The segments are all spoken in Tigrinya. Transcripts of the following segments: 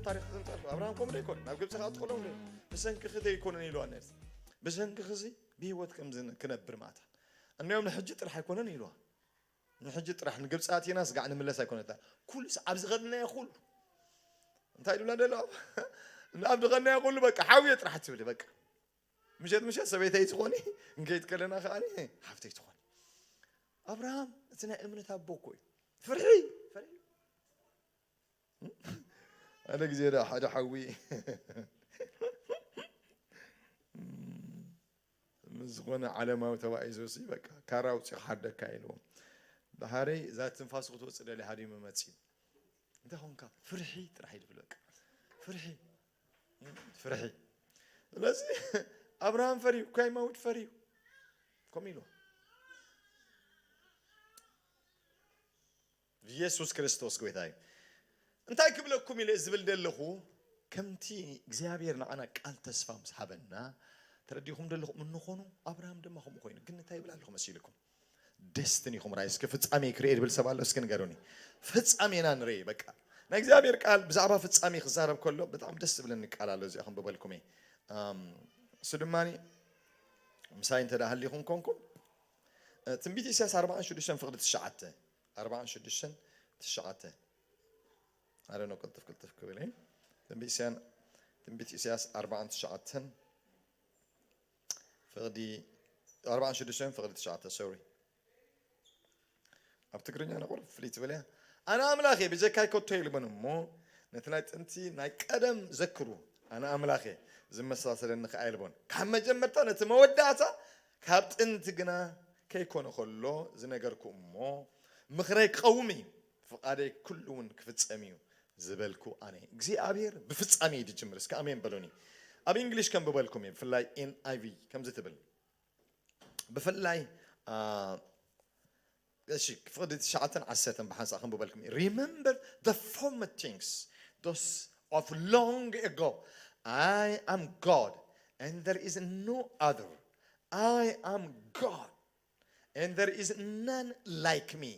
ታሪኽ ዝንጸር። ኣብርሃም ከምኡ ዶ ኣይኮነን? ናብ ግብጺ ከኣ ትኸሎም ዶ? ብሰንክኺ ዘይኮነን ኢልዋ ነርሲ። ብሰንክኺ እዚ ብህይወት ከም ዝን-፣ ክነብር ማእታ። እንዲያውም ንሕጂ ጥራሕ ኣይኮነን ኢልዋ። ንሕጂ ጥራሕ ንግብጺ ኣቲና ስጋዕ ንምለስ ኣይኮነታ። ኩሉ ስ-፣ ኣብ ዝኸድናዮ ኩሉ። እንታይ ድብላ ደሎ? ኣብ ዝኸድናዮ ኩሉ በቃ ሓውየ ጥራሕ ትብል በቃ። ምሸት ምሸት ሰበይተይ ትኾኒ፣ እንከይድ ከለና ከኣ ሓፍተይ ትኾኒ። ኣብርሃም እቲ ናይ እምነት ኣቦ እኮ እዩ። ፍርሒ፣ ፈሪሑ። ሓደ ግዜ ዳ ሓደ ሓዊ ምስ ዝኾነ ዓለማዊ ተባኢሱ ሲ በቃ ካራ ኣውፂኻ ሓደካ ኢልዎም። ድሓረይ እዛ ትንፋሱ ክትወፅእ ደልያ ሃዲሙ መፂኡ። እንታይ ኾንካ? ፍርሒ ጥራሕ እዩ ዝብል በቃ። ፍርሒ። ፍርሒ። ስለዚ ኣብርሃም ፈሪሁ፣ ካይ ማውድ ፈሪሁ። ከምኡ ኢሉ። ኢየሱስ ክርስቶስ ጎይታ እዩ። እንታይ ክብለኩም ኢለ ዝብል ዘለኹ፣ ከምቲ እግዚኣብሔር ንዓና ቃል ተስፋ ምስ ሃበና፣ ተረዲኹም ዘለኹም እንኾኑ፣ ኣብርሃም ድማ ከምኡ ኮይኑ። ግን እንታይ ይብል ኣለኹ መሲልኩም? ደስትኒኹም ራእይ፣ እስኪ ፍጻሜ ክርኢ ዝብል ሰብ ኣሎ? እስኪ ንገሩኒ። ፍጻሜና ንርኢ። በቃ ናይ እግዚኣብሔር ቃል ብዛዕባ ፍጻሜ ክዛረብ ከሎ ብጣዕሚ ደስ ዝብለኒ ቃል ኣሎ። እዚኣ ክንብበልኩም እየ። ኣም፣ እሱ ድማ ምሳይ እንተ ደኣ ሃሊኹም ኮንኩም፣ እ፣ ትንቢት ኢሳያስ ኣርባዓን ሽዱሽተን ፍቕዲ ትሽዓተ፣ ኣርባዓን ሽዱሽተን ትሽዓተ። ኣረ ነው ቅልጥፍ ቅልጥፍ ክብል እየ። ትንቢት ኢሳያን-፣ ትንቢት ኢሳያስ ኣርባዓን ትሽዓተን ፍቕዲ፣ ኣርባዓን ሽዱሽተን ፍቕዲ ትሽዓተ፣ ሶሪ። ኣብ ትግርኛ ነቑር ፍልይ ትብል እያ። ኣነ ኣምላኽ እየ፣ ብጀካይ ከቶ የልቦን እሞ፣ ነቲ ናይ ጥንቲ ናይ ቀደም ዘክሩ። ኣነ ኣምላኽ እየ፣ ዝመሳሰለኒ ከኣ የልቦን። ካብ መጀመርታ ነቲ መወዳእታ፣ ካብ ጥንቲ ግና ከይኮነ ከሎ ዝነገርኩ እሞ፣ ምኽረይ ክቐውም እዩ፣ ፍቓደይ ኩሉ እውን ክፍጸም እዩ ዝበልኩ ኣነ። እግዚኣብሔር ብፍጻሜ እዩ ዝጅምር። እስከ ኣሜን በሉኒ። ኣብ እንግሊሽ ከንብበልኩም እየ፣ ብፍላይ ኤን ኣይ ቪ ከምዚ ትብል። ብፍላይ፣ አ፣ እሺ፣ ፍቕዲ ትሽዓተን ዓሰርተን ብሓንሳእ ከንብበልኩም እየ። Remember the former things, those of long ago. I am God, and there is no other. I am God, and there is none like me.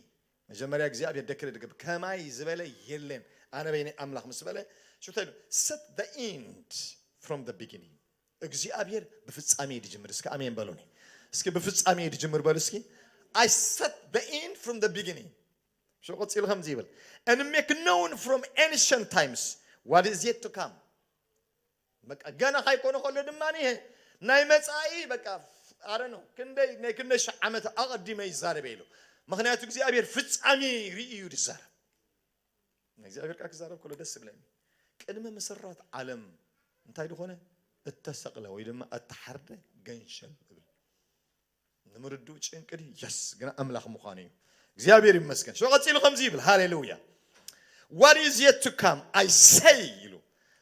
መጀመርያ እግዚኣብሔር ደክረ ድግብ ከማይ ዝበለ የለን፣ ኣነ በይነይ ኣምላኽ ምስ በለ፣ ሽታይ set the end from the beginning። እግዚኣብሔር ብፍጻሜ ድጅምር። እስኪ ኣሜን በሉኒ። እስኪ ብፍጻሜ ድጅምር በሉ እስኪ። I set the end from the beginning። ሾ ቀጺሉ ከምዚ ይብል፣ and make known from ancient times what is yet to come። በቃ ገና ካይኮነ ከሎ ድማ ይሄ ናይ መጻኢ በቃ ኣረ ነው ክንደይ ናይ ክንደይ ሺህ ዓመት ኣቐዲመ ይዛረበ ኢሉ። ምኽንያቱ እግዚኣብሔር ፍጻሜ ርእዩ እዩ ዝዛረብ። እግዚኣብሔር ቃል ክዛረብ ከሎ ደስ ይብለኒ። ቅድሚ ምስራት ዓለም እንታይ ዝኾነ እተሰቕለ ወይ ድማ እተሓርደ ገንሸል እብል። ንምርድኡ ጭንቂ ድዩ? የስ፣ ግና ኣምላኽ ምዃኑ እዩ። እግዚኣብሔር ይመስገን። ሾ ቀጺሉ ከምዚ ይብል፣ ሃሌሉያ። What is yet to come, I say ኢሉ፣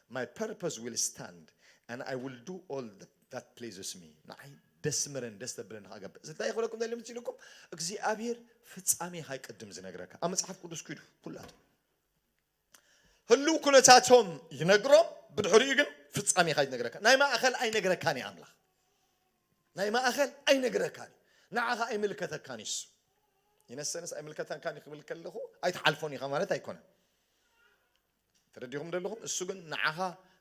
my purpose will stand and I will do all that pleases me። ንዓይ ደስ ምረን ደስ ተብለን ሃገብ። እንታይ ይኽለኩም ደሊ ምትልኩም? እግዚኣብሔር ፍጻሜ ሃይቀድም ዝነግረካ። ኣብ መጽሓፍ ቅዱስ ኪዱ ኩላቱ ህልው ኩነታቶም ይነግሮም፣ ብድሕሪኡ ግን ፍጻሜኻ ይነግረካ። ናይ ማእኸል ኣይነግረካን እዩ ኣምላኽ። ናይ ማእኸል ኣይነግረካን እዩ። ንዓኻ ኣይምልከተካን እዩ እሱ። ይነሰንስ ኣይምልከተካን እዩ ክብል ከለኹ ኣይትሓልፎን ኢኻ ማለት ኣይኮነን። ተረዲኹም ዘለኹም? እሱ ግን ንዓኻ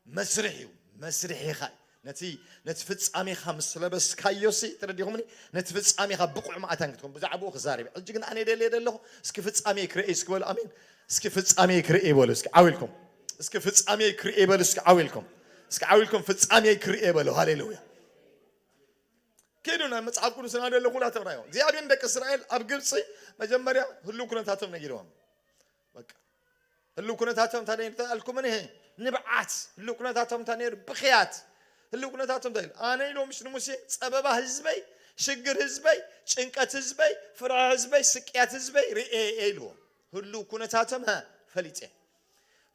መስርሕ እዩ፣ መስርሒኻ እዩ። ነቲ፣ ነቲ ፍጻሜኻ ምስ ለበስካዮ ሲ፣ ተረዲኹምኒ? ነቲ ፍጻሜኻ ብቑዕ ማእታን ክትኮን ብዛዕባኡ ክዛረብ እዩ። ሕጂ ግን ኣነ ደልየ ዘለኹ፣ እስኪ ፍጻሜ ክርኢ እስኪ በሉ፣ ኣሜን። እስኪ ፍጻሜ ክርኢ በሉ፣ እስኪ ዓው ኢልኩም። እስኪ ፍጻሜ ክርኢ በሉ፣ እስኪ ዓው ኢልኩም። እስኪ ዓው ኢልኩም ፍጻሜ ክርኢ በሉ፣ ሃሌሉያ። ኪዱ ናይ መጽሓፍ ቅዱስና ደሎ ኩላቶም ራእዮም። እግዚኣብሔር ንደቂ እስራኤል ኣብ ግብጺ መጀመርያ ህልው ኩነታቶም ነጊርዎም። በቃ ህልው ኩነታቶም እንታይ ነይሩ ተባልኩምን? ይሄ ንብዓት ህልው ኩነታቶም እንታይ ነይሩ? ብኽያት ህልው ኩነታቶም እንታይ ነይሩ? ኣነ ኢሎም ምስ ንሙሴ ጸበባ ህዝበይ፣ ሽግር ህዝበይ፣ ጭንቀት ህዝበይ፣ ፍርሒ ህዝበይ፣ ስቅያት ህዝበይ ርእየ እየ ኢልዎም። ህልው ኩነታቶም፣ ሀ፣ ፈሊጠ።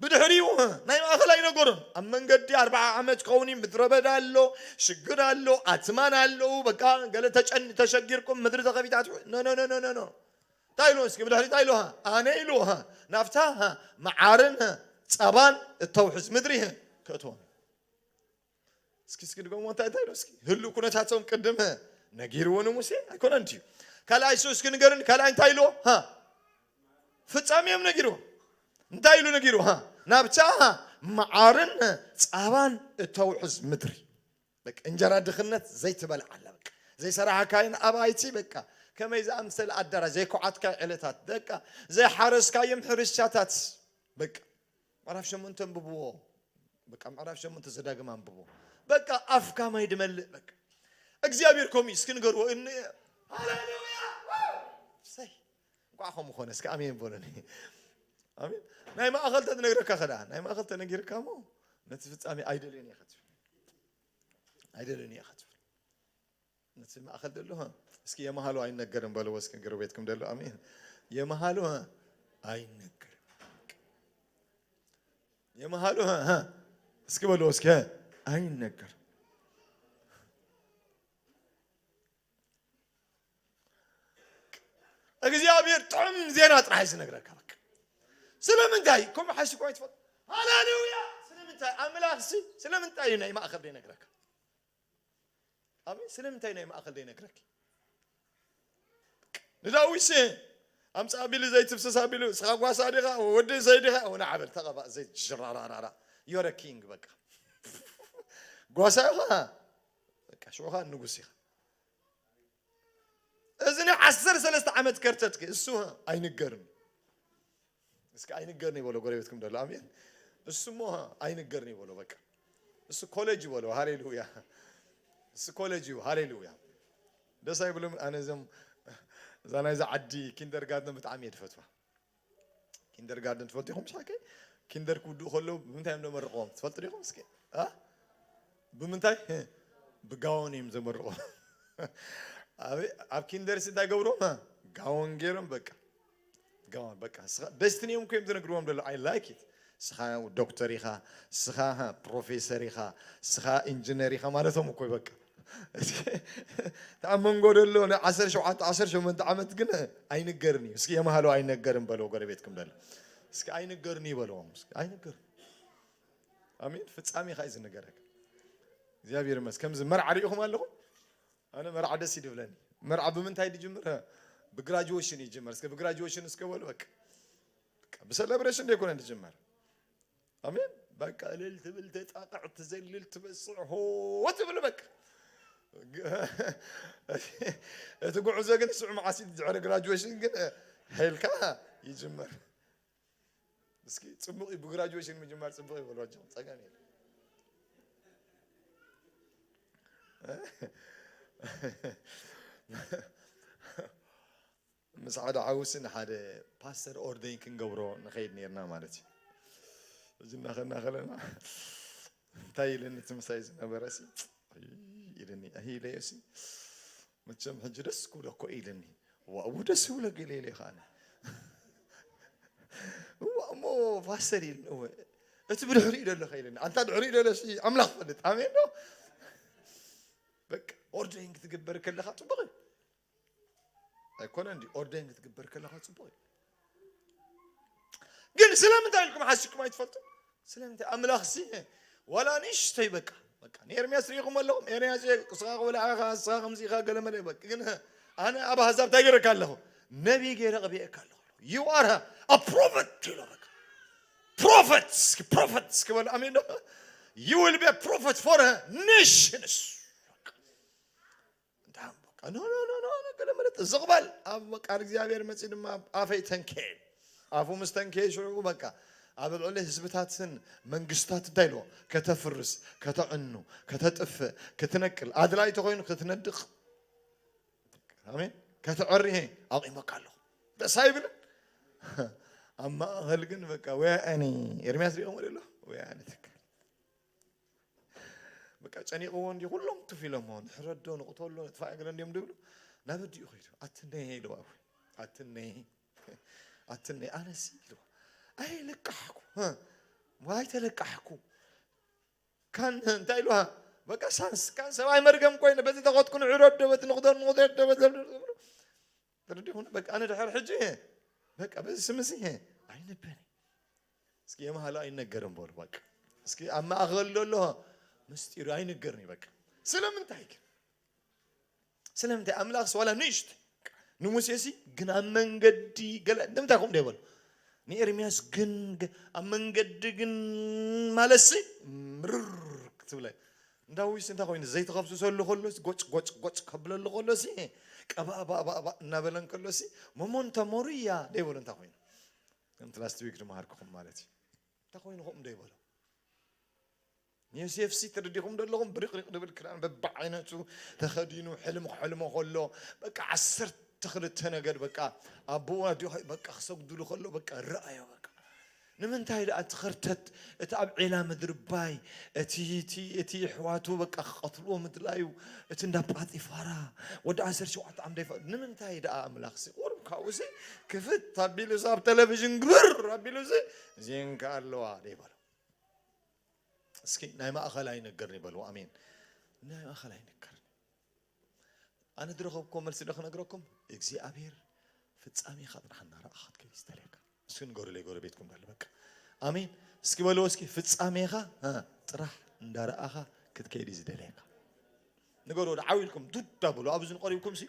ብድሕሪኡ፣ ሀ፣ ናይ ማእኸል ኣይነገሮን። ኣብ መንገዲ ኣርብዓ ዓመት ክኸውን እዩ፣ ምድረ በዳ ኣሎ፣ ሽግር ኣሎ፣ ኣትማን ኣለዉ። በቃ ገለ ተጨን-፣ ተሸጊርኩም ምድሪ ተኸፊታ ትሑ-፣ ኖ፣ ኖ፣ ኖ፣ ኖ፣ ኖ፣ ኖ። እንታይ ኢሉ እስኪ ብድሕሪ እንታይ ኢሉ? ሃ? ኣነ ኢሉ፣ ሃ? ናብታ፣ ሃ? መዓርን፣ ሃ? ጸባን እተውሕዝ ምድሪ፣ ሃ? ከእትዎም። እስኪ፣ እስኪ ድገምዎ፣ እንታይ፣ እንታይ ኢሉ እስኪ? ህልው ኩነታቶም ቅድም፣ ሃ? ነጊርዎ ንሙሴ፣ ኣይኮነን ድዩ? ካልኣይ እሱ እስኪ ንገርኒ፣ ካልኣይ እንታይ ኢልዎ? ሃ? ፍጻሜኦም ነጊርዎ። እንታይ ኢሉ ነጊርዎ? ሃ? ናብታ፣ ሃ? መዓርን ጻባን እተውሕዝ ምድሪ። በቃ እንጀራ ድኽነት ዘይትበልዓላ። በቃ ዘይሰራሕካይን ኣባይቲ፣ በቃ ከመይ ዝኣምሰለ ኣዳራሽ፣ ዘይኮዓትካዮ ዕለታት፣ በቃ ዘይሓረስካዮም ሕርሻታት። በቃ ምዕራፍ ሸሞንተ ኣንብብዎ። በቃ ምዕራፍ ሸሞንተ ዘዳግም ኣንብብዎ። በቃ ኣፍካ ማይ ድመልእ። በቃ እግዚኣብሔር ከምኡ እዩ። እስኪ ንገርዎ። እን ሃሌሉያ። ሰይ እንኳዕ ከምኡ ኮነ። እስኪ ኣሜን በሉኒ። ኣሜን። ናይ ማእኸል ተነግረካ ከዳ ናይ ማእኸል ተነጊርካ እሞ ነቲ ፍጻሜ ኣይደልዮን እየ ክትብል ኣይደልዮን እየ ክትብል ነቲ ማእኸል ደሎ፣ ሀ፣ እስኪ የመሃሉ ኣይነገርም በልዎ። እስኪ ጎረቤትኩም ደሎ ኣሜን። የመሃሉ፣ ሀ፣ ኣይነገርም። የመሃሉ፣ ሀ፣ ሀ፣ እስኪ በልዎ እስኪ፣ ሀ፣ ኣይነገርም። እግዚኣብሔር ጥዑም ዜና ጥራሕ እዩ ዝነግረካ። በቃ ስለምንታይ ከምኡ ሓሲብኩም ኣይትፈልጡ? ሃሌሉያ። ስለምንታይ ኣምላኽሲ ስለምንታይ እዩ ናይ ማእኸል ዘይነግረካ? ኣሜን። ስለምንታይ ናይ ማእኸል ዘይነግረኪ? ንዳዊትሲ ኣምጻ ኣቢሉ ዘይትፍስስ ኣቢሉ፣ እስኻ ጓሳ ዲኻ ወዲ እሰይ ዲኻ? ወና ዓበል ተቐባእ ዘይት ጅራራራራ። You're a king በቃ። ጓሳ ኢኻ በቃ። ሽዑኻ ንጉስ ኢኻ። እዚ ናይ ዓሰርተ ሰለስተ ዓመት ከርተትኪ እሱ ኣይንገርን። እስኪ ኣይንገርን ይበሎ ጎረቤትኩም ደሎ። ኣሜን። እሱ እሞ ኣይንገርን ይበሎ። በቃ እሱ ኮሌጅ ይበሎ። ሃሌሉያ። እሱ ኮሌጅ እዩ። ሃሌሉያ። ደስ ኣይብሎም። ኣነ እዞም እዛ ናይዛ ዓዲ ኪንደርጋርደን ብጣዕሚ እየ ድፈትዋ። ኪንደርጋርደን ትፈልጡ ኢኹም? ሳከ ኪንደር ክውድኡ ከለዉ ብምንታይ እዮም ዘመርቕዎም ትፈልጡ ዲኹም? እስኪ አ? ብምንታይ? ብጋውን እዮም ዘመርቕዎም። ኣብ ኣብ ኪንደርሲ እንታይ ገብሮም? አ? ጋውን ገይሮም በቃ ጋውን በቃ። እስኻ ደስትኒ እዮም እኮ እዮም ዝነግርዎም ዘሎ። I like it። እስኻ ዶክተር ኢኻ፣ እስኻ ፕሮፌሰር ኢኻ፣ እስኻ ኢንጂነር ኢኻ ማለቶም እኮ እዩ በቃ። እቲ ኣብ መንጎ ደሎ ናይ ዓሰርተ ሸውዓተ ዓሰርተ ሸሞንተ ዓመት ግን ኣይንገርን እዩ። እስኪ የመሃሎ ኣይነገርን በሎ ጎረቤትኩም ደሎ። እስኪ ኣይንገርን ይበልዎም። እስኪ ኣይንገርን። ኣሜን። ፍጻሜኻ እዩ ዝነገረካ። እግዚኣብሔር ይመስገን። ከምዚ መርዓ ሪኢኹም ኣለኹም? ኣነ መርዓ ደስ ይድብለኒ። መርዓ ብምንታይ ድጅምር? ብግራጁዌሽን ይጅመር። እስከ ብግራጁዌሽን እስከ በሉ በቃ። በቃ ብሰለብሬሽን ደይኮነ ድጅመር። ኣሜን። በቃ እልል ትብል፣ ተጣቕዕ፣ ትዘልል፣ ትበስዕ፣ ሆ ትብል በቃ። እቲ ጉዕዞ ግን ስዑ መዓስ ድሕሪ ግራጁዌሽን ግን ሄልካ ይጅመር። እስኪ ጽቡቕ እዩ፣ ብግራጁዌሽን ምጅማር ጽቡቕ እዩ በሉ። ኣጆኹም፣ ጸገም የለን። ምስ ሓደ ሓውሲ ንሓደ ፓስተር ኦርደይን ክንገብሮ ንኸይድ ነርና ማለት እዩ። እዚ እናኸድና ከለና እንታይ ኢልኒ እቲ ምሳይ ዝነበረ ሲ ኢልኒ፣ ኣሂለዮ ሲ መቸም ሕጂ ደስ ክብሎ እኮ ኢልኒ። ዋው ደስ ይብሎ ገለ ኢለ ከኣነ። እዋ እሞ ፓስተር ኢልኒ፣ እወ እቲ ብድሕሪኡ ደሎ ከ ኢልኒ። ኣንታ ድሕሪኡ ደሎ ሲ ኣምላኽ ፈልጥ። ኣሜን ዶ? በቃ ኦርደይን ክትግበር ከለኻ ጽቡቕ እዩ። ኣይኮነን ድዩ? ኦርደይን ክትግበር ከለኻ ጽቡቕ እዩ። ግን ስለምንታይ ኢልኩም ሓሲብኩም ኣይትፈልጡ? ስለምንታይ ኣምላኽ ሲ ዋላ ንእሽተይ በቃ በቃ ንኤርምያስ ርኢኹም ኣለኹም። ኤርምያስ እየ፣ ንስኻ ክበልዓኻ፣ ንስኻ ከምዚ ኢኻ፣ ገለ መለ በቃ። ግን ኣነ ኣብ ኣህዛብ እንታይ ገይረካ ኣለኹ? ነቢይ ገይረ ቀቢኤካ ኣለኹ። You are a prophet ኢሎ በቃ። Prophet እስኪ prophet እስኪ በሉ ኣሜን ዶ? You will be a prophet for nations። እንዳ በቃ ኖ ኖ ኖ ኖ ኖ፣ ገለ መለ ዝቕበል ኣብ ቃል እግዚኣብሔር መጺ ድማ ኣፈይ ተንከየ። ኣፉ ምስ ተንከየ ሽዑ በቃ ኣብ ልዕሊ ህዝብታትን መንግስታት እንታይ ኢልዎ? ከተፍርስ፣ ከተዕኑ፣ ከተጥፍእ፣ ክትነቅል፣ ኣድላይ ተኾይኑ ክትነድቕ። ኣሜን። ከተዕርሄ ኣቑመካ ኣለኹ። ደስ ኣይብልን? ኣብ ማእኸል ግን በቃ ወያኔ ኤርምያስ ሪኦም ወደ ኣሎ ወያኔ ትካል በቃ ጨኒቕዎ እንዲ ኩሎም ቱፍ ኢሎሞ ንሕረዶ ንቕተሎ ንጥፋእ ገለ እንዲዮም ድብሉ ናብ ኣዲኡ ኸይዱ ኣትነይ ኢልዋ ኣትነይ ኣትነይ ኣነሲ ኢልዋ ኣይለቃሕኩ ኣይተለቃሕኩ ካን እንታይ ኢልዋ በቃ ሳንስ ካን ሰብኣይ መርገም ኮይነ በቲ ተኸትኩ ንዕረዶ በቲ ንቕተል ንቕተል በቲ ተረዲኹም በቃ ኣነ ድሕር ሕጂ በቃ በዚ ስምሲ ኣይንበኒ እስኪ የመሃሉ ኣይነገርም በሉ በቃ እስኪ ኣብ ማእኸል ዘሎ ምስጢሩ ኣይንገርኒ በቃ ስለምንታይ ግን ስለምንታይ ኣምላኽስ ዋላ ንእሽት ንሙሴሲ ግን ኣብ መንገዲ ገለ ንምንታይ ከምኡ ደይበሉ ንኤርምያስ ግን ገ- ኣብ መንገዲ ግን ማለትሲ ምርር ክትብለ ዳዊትስ እንታይ ኮይኑ ዘይተኸብስሰሉ ከሎሲ ጎጭ ጎጭ ጎጭ ከብለሉ ከሎሲ ቀባእ ባእ ባእ ባእ እናበለ እንከሎሲ መሞንተ ሞርያ ደይበሉ እንታይ ኮይኑ ከምቲ ላስት ዊክ ዝመሃርኩኹም ማለት እዩ እንታይ ኮይኑ ከምኡ ደይበሎ ንዮሴፍሲ ተረዲኹም ዘለኹም ብርቅሪቅ ድብል ክዳን በብዓይነቱ ተኸዲኑ ሕልም ክሕልሞ ከሎ በቃ ዓሰርተ ክልተ ነገድ በቃ ኣቦኡ ኣዲኡ በቃ ክሰግዱሉ ከሎ በቃ ረኣዮ በቃ ንምንታይ ደኣ እቲ ኸርተት እቲ ኣብ ዒላ ምድርባይ እቲ እቲ እቲ ኣሕዋቱ በቃ ክቐትልዎ ምድላዩ እቲ እንዳ ጳጢፋራ ወዲ ዓሰርተ ሸውዓተ ዓም ደይፈ ንምንታይ ደኣ ኣምላኽሲ ቁሩብ ካብኡሲ ክፍት ኣቢሉሲ ኣብ ቴሌቪዥን ግብር ኣቢሉሲ ዜንካ ኣለዋ ደይበሎ እስኪ ናይ ማእኸል ኣይነገርኒ በልዎ ኣሜን ናይ ማእኸል ኣይነገርኒ ኣነ ዝረኸብኩዎ መልሲ ዶ ክነግረኩም እግዚኣብሔር ፍጻሜኻ ጥራሕ እናረኣኻ ክትከይድ ዝደልየካ እስኪ ንገሩለይ ጎረቤትኩም በል በቃ ኣሜን እስኪ በልዎ እስኪ ፍጻሜኻ እ፣ ጥራሕ እንዳረኣኻ ክትከይድ እዩ ዝደልየካ ንገሩ ወደ ዓው ኢልኩም ዱዳ በሉ ኣብዚ ንቀሪብኩም ሲ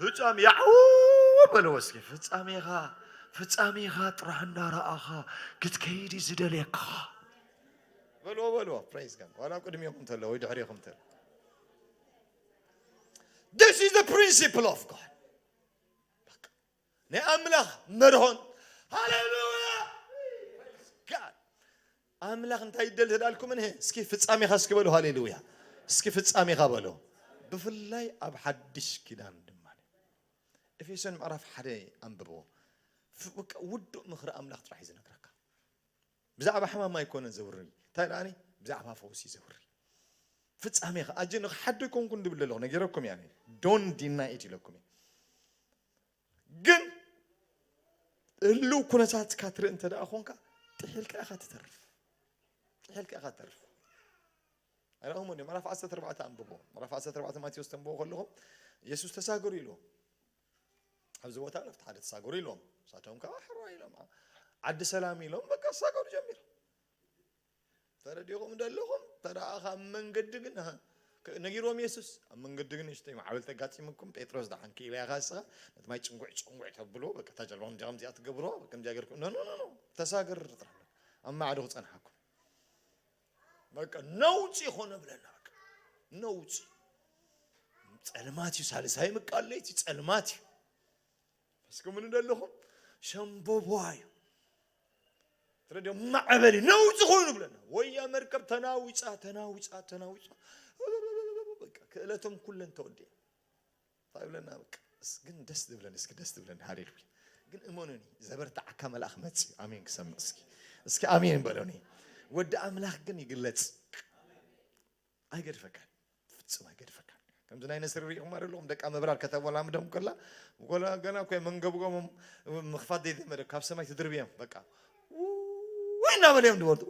ፍጻሜ ያው በልዎ እስኪ ፍጻሜኻ ፍጻሜኻ ጥራሕ እንዳረኣኻ ክትከይድ እዩ ዝደልየካ በልዎ በልዎ praise God ዋላ ኣብ ቅድሚኹም እንተሎ ወይ ድሕሪኹም እንተሎ This is the principle of God ናይ ኣምላኽ መርሆን ሃሌሉያ ኣምላኽ እንታይ ይደል ተዳልኩም እንሄ እስኪ ፍጻሜኻ እስኪ በሉ ሃሌሉያ እስኪ ፍጻሜኻ በሉ ብፍላይ ኣብ ሓድሽ ኪዳን ድማ ኤፌሶን ምዕራፍ ሓደ ኣንብብዎ ውዱእ ምኽሪ ኣምላኽ ጥራሕ እዩ ዝነግረካ ብዛዕባ ሕማም ኣይኮነን ዘውሪ እንታይ ደኣኒ ብዛዕባ ፈውሲ ዘውሪ ፍጻሜኻ ኣጀ ንኽሓደ ኮንኩን ድብል ኣለኹ ነጊረኩም እያ don't deny it ኢለኩም እየ ግን ህልው ኩነታትካ ትርኢ እንተ ደኣ ኾንካ ጥሒልካ ኢኻ ትተርፍ ጥሒልካ ኢኻ ትተርፍ ኣይረኹም ወዲ ምዕራፍ ዓሰርተ ኣርባዕተ ኣንብቦ ምዕራፍ ዓሰርተ ኣርባዕተ ማቴዎስ ተንብቦ ከለኹም የሱስ ተሳገሩ ኢልዎም ኣብዚ ቦታ ለፍቲ ሓደ ተሳገሩ ኢልዎም ንሳቶም ከዓ ሕርዋ ኢሎም ዓዲ ሰላም ኢሎም በቃ ተሳገሩ ጀሚሮም ተረዲኹም ደለኹም ተረኣኻ ኣብ መንገዲ ግን ነጊርዎም የሱስ ኣብ መንገዲ ግን ንሽተይ ማዕበል ተጋጢምኩም ጴጥሮስ ደሓን ክኢላ ኢኻ ንስኻ ነቲ ማይ ጭንጉዕ ጭንጉዕ ተብሎ በቃ እታ ጀልባ ከምዚኣ ከምዚኣ ትገብሮ ከምዚኣ ገርኩም ኖ ኖ ኖ ተሳገር ጥራሕ ኣብ ማዕዶ ክጸንሓኩም በቃ ነውፂ ይኾነ ብለና በቃ ነውፂ ጸልማት እዩ ሳልሳይ ምቃለይቲ ጸልማት እዩ ፈስክምኒ ደለኹም ሸምቦቧ እዩ ትረድዮ ማዕበል እዩ ነውፂ ኮይኑ ብለና ወያ መርከብ ተናዊፃ ተናዊፃ ተናዊፃ በቃ ክእለቶም ኩለን ተወዲአ እንታይ ብለና በቃ እስ- ግን ደስ ዝብለኒ እስኪ ደስ ዝብለኒ ሃሌሉያ ግን እመኑኒ ዘበርትዓካ መልኣኽ መፅእ ኣሜን ክሰምዕ እስኪ እስኪ ኣሜን በሎኒ ወዲ ኣምላኽ ግን ይግለፅ ኣይገድፈካን ፍጹም ኣይገድፈካን ከምዚ ናይ ነስሪ ሪኢኹም ኣለኹም ደቃ ምብራር ከተወላምዶም ከላ ጎላ ገና እኮ መንገብጎም ምኽፋት ዘይተመደ ካብ ሰማይ ትድርብዮም በቃ ውይ እናበለ እዮም ድበሉ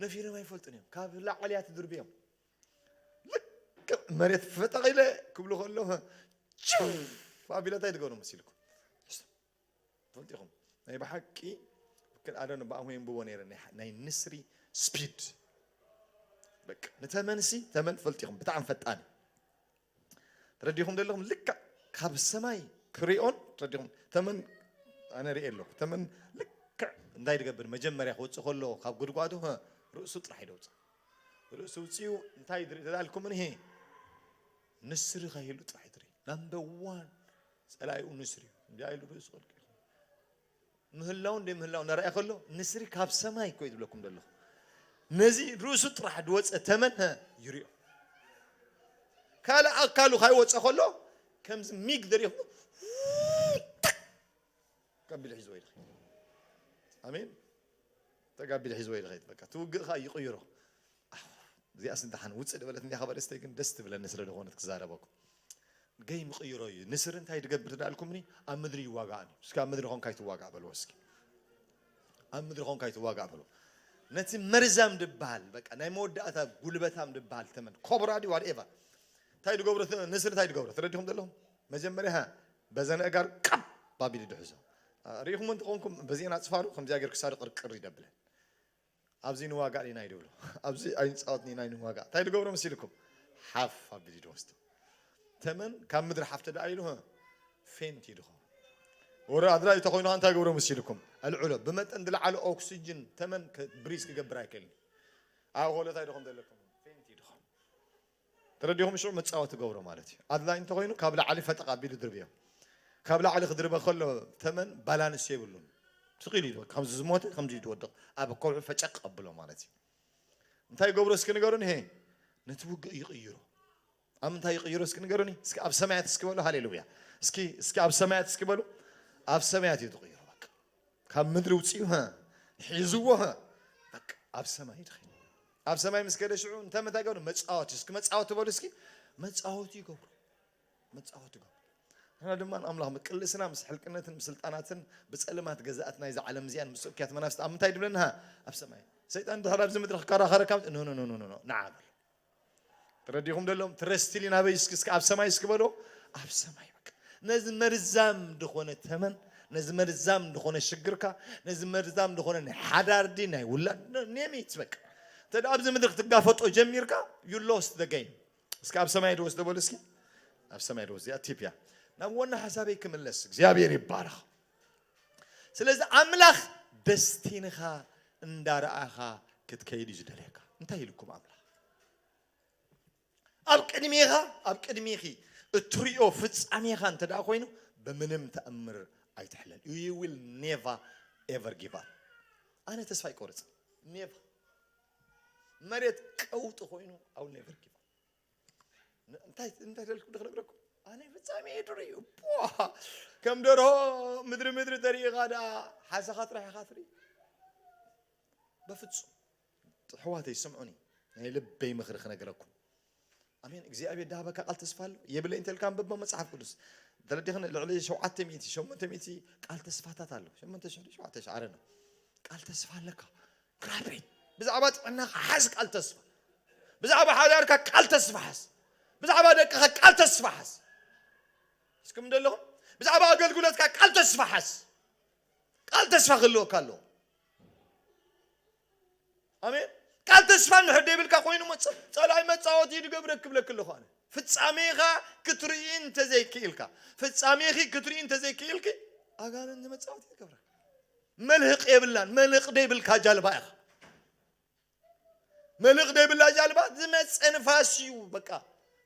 ነፊሮም ኣይፈልጡን እዮም ካብ ላዕሊ እያ ትድርብዮም ልክዕ መሬት ፈጠቕ ኢለ ክብሉ ከሎ ችፍ ኣቢለ እንታይ ትገብሩ መሲልኩም ትፈልጡ ኢኹም ናይ ብሓቂ ክል ኣደ ንባእሞ የንብቦ ነይረ ናይ- ናይ ንስሪ ስፒድ በቃ ንተመንሲ ተመን ትፈልጡ ኢኹም ብጣዕሚ ፈጣን ተረዲኹም ዘለኹም ልክዕ ካብ ሰማይ ክሪኦን ተረዲኹም ተመን ኣነ ርኤ ኣለኹ ተመን ልክዕ እንታይ ትገብር መጀመርያ ክወፅእ ከሎ ካብ ጉድጓዱ ሀ፣ ርእሱ ጥራሕ ይደውፅ ርእሱ ውፅኡ እንታይ ድርኢ ተዳልኩም ንሄ ንስሪ ከይሉ ጥራሕ ትርኢ ናምበር ዋን ፀላይኡ ንስሪ እዩ እንዲያ ኢሉ ርእሱ ቀልቂሉ ምህላው እንደ ምህላው እናረኣየ ከሎ ንስሪ ካብ ሰማይ እኮ እዩ ዝብለኩም ዘለኹ ነዚ ርእሱ ጥራሕ ድወፀ ተመን ሀ፣ ይሪኦ ካልእ ኣካሉ ካይወፀ ከሎ ከምዚ ሚግ ደሪኹ ከቢድ ሒዝዎ ይድኸ ኣሜን ተጋቢል ሒዝዎ ይድኸ በቃ ትውግእ ኸዓ ይቕይሮ እዚኣስ እንተሓን ውፅእ ዝበለት እንዲያ ኸበርእስተይ ግን ደስ ትብለኒ ስለ ዝኾነት ክዛረበኩም ገይ ምቕይሮ እዩ ንስር እንታይ ድገብር ትዳልኩምኒ ኣብ ምድሪ ይዋጋእኒ እስኪ ኣብ ምድሪ ኾንካ ይትዋጋእ በልዎ እስኪ ኣብ ምድሪ ኾንካ ይትዋጋእ በልዎ ነቲ መርዛም ድበሃል በቃ ናይ መወዳእታ ጉልበታም ድበሃል ተመን ኮብራ ድዩ ዋትኤቨር እንታይ ድገብሮ ንስር እንታይ ድገብሮ ተረዲኹም ዘለኹም መጀመርያ በዘን ኣእጋር ቀብ ኣቢሉ ድሕዞ ርኢኹም እንተኾንኩም በዚአን ኣፅፋሩ ከምዚኣ ገይሩ ክሳዱ ቅርቅር ይደብለን ኣብዚ ንዋጋእ ኢና ይድብሎ ኣብዚ ኣይንፃወትን ኢና ንዋጋእ እንታይ ድገብሮ መሲልኩም ሓፍ ኣቢሉ ድወስዶ ተመን ካብ ምድሪ ሓፍ ተደኣ ኢሉ ፌንት ይድኾ ወረ ኣድላይ ተኾይኑ እንታይ ገብሮ መሲልኩም? ኣልዕሎ። ብመጠን ዝለዓለ ኦክሲጅን ተመን ከ-፣ ብሪዝ ክገብር ኣይክእልን። ኣብ ኾሎ እንታይ ደኹም ዘለኩም? ፌንት ኢድኹም። ተረዲኹም? ሽዑ መጻወቲ ገብሮ ማለት እዩ። ኣድላይ እንተኾይኑ ካብ ላዕሊ ፈጠቕ ኣቢሉ ድርብዮ። ካብ ላዕሊ ክድርበ ከሎ ተመን ባላንስ የብሉን። ስቕ ኢሉ እዩ። ከምዚ ዝሞተ ከምዚ እዩ ዝወድቕ። ኣብ ከውሒ ፈጨቕ ኣብሎ ማለት እዩ። እንታይ ገብሮ እስኪ ንገሩን? ይሄ ነቲ ውግእ ይቕይሮ። ኣብ ምንታይ ይቕይሮ እስኪ ንገሩኒ? እስኪ ኣብ ሰማያት እስኪ በሉ። ሃሌሉያ። እስኪ፣ እስኪ ኣብ ሰማያት እስኪ በሉ። ኣብ ሰማያት እዩ ዝቕይሮ። በቃ ካብ ምድሪ ውፅኡ፣ ሀ፣ ሒዝዎ፣ ሀ፣ በቃ ኣብ ሰማይ ይድኸል። ኣብ ሰማይ ምስ ከደ ሽዑ እንታይ፣ እንታይ ገብሩ? መጻወቲ። እስኪ መጻወቲ በሉ እስኪ። መጻወቲ ይገብሩ። መጻወቲ ይገብሩ። ንሕና ድማ ንኣምላኽ ምቅልስና ምስ ሕልቅነትን ምስ ስልጣናትን ብጸለማት ገዛእት ናይዛ ዓለም እዚኣን ምስ እኩያት መናፍስቲ ኣብ ምንታይ ድብለና? ኣብ ሰማይ። ሰይጣን ድሕር ኣብዚ ምድሪ ክከራኸረካ፣ ኖ፣ ኖ፣ ኖ፣ ኖ፣ ኖ፣ ንዓ በሉ። ተረዲኹም ደሎም? ትረስቲሊ ናበይ እስኪ፣ እስኪ ኣብ ሰማይ እስኪ በሎ። ኣብ ሰማይ በቃ። ነዚ መርዛም ድኾነ ተመን፣ ነዚ መርዛም ድኾነ ሽግርካ፣ ነዚ መርዛም ድኾነ ናይ ሓዳር ድዩ ናይ ውላድ፣ ኔም ኢት በቃ። እንተ ደኣ ኣብዚ ምድሪ ክትጋፈጦ ጀሚርካ፣ you lost the game። እስኪ ኣብ ሰማይ ድወስዶ በሉ እስኪ። ኣብ ሰማይ ድወስዶ። እዚኣ ቲፕ እያ። ናብ ዋና ሓሳበይ ክምለስ፣ እግዚኣብሔር ይባረኽ። ስለዚ ኣምላኽ ደስቲንኻ እንዳረኣኻ ክትከይድ እዩ ዝደልየካ። እንታይ ኢልኩም ኣምላኽ? ኣብ ቅድሜኻ፣ ኣብ ቅድሜኺ እትሪኦ ፍጻሜኻ እንተ ደኣ ኮይኑ፣ ብምንም ተኣምር ኣይትሕለል። You will never ever give up። ኣነ ተስፋ ኣይቆርጽ። ኔቨር። መሬት ቀውጢ ኮይኑ፣ I will never give up። ን-፣ እንታይ፣ እንታይ ደልኩ ዶ ክነግረኩም? ኣነ ፍጻሜ ድሩ እዩ። ቧ! ከም ደርሆ ምድሪ ምድሪ ተሪኢኻ ደኣ ሓሰኻ ጥራሕ ኢኻ ትርኢ። በፍጹም። ኣሕዋተይ ስምዑኒ። ናይ ልበይ ምኽሪ ክነግረኩም። ኣሜን። እግዚኣብሔር ዳሃበካ ቃል ተስፋ ኣሎ። የብለይ እንተልካ ኣንብቦ መጽሓፍ ቅዱስ። ተረዲኽን? ልዕሊ ሸውዓተ ሚእቲ፣ ሸሞንተ ሚእቲ ቃል ተስፋታት ኣሎ። ሸሞንተ ሽሕ፣ ሸውዓተ ሽሕ፣ ኣረ ነው። ቃል ተስፋ ኣለካ። ግራቤት። ብዛዕባ ጥዕናኻ ሓዝ ቃል ተስፋ። ብዛዕባ ሓዳርካ ቃል ተስፋ ሓዝ። ብዛዕባ ደቅኻ ቃል ተስፋ ሓዝ። እስኩም ደለኹም? ብዛዕባ ኣገልግሎትካ ቃል ተስፋ ሓዝ። ቃል ተስፋ ክህልወካ ኣለዎ። ኣሜን። ቃል ተስፋ እንድሕር ደይብልካ ኮይኑ፣ መ-፣ ጸ-፣ ጸላኢ መጻወቲ ድገብረክ ክብለክ ኣለኹ ኣነ። ፍጻሜኻ ክትርኢ እንተዘይክኢልካ፣ ፍጻሜኺ ክትርኢ እንተዘይክኢልኪ፣ ኣጋንንቲ መጻወቲ ይገብረክ። መልህቕ የብላን። መልህቕ ደይብልካ ጃልባ ኢኻ። መልህቕ ደይብላ ጃልባ ዝመጸ ንፋስ እዩ። በቃ፣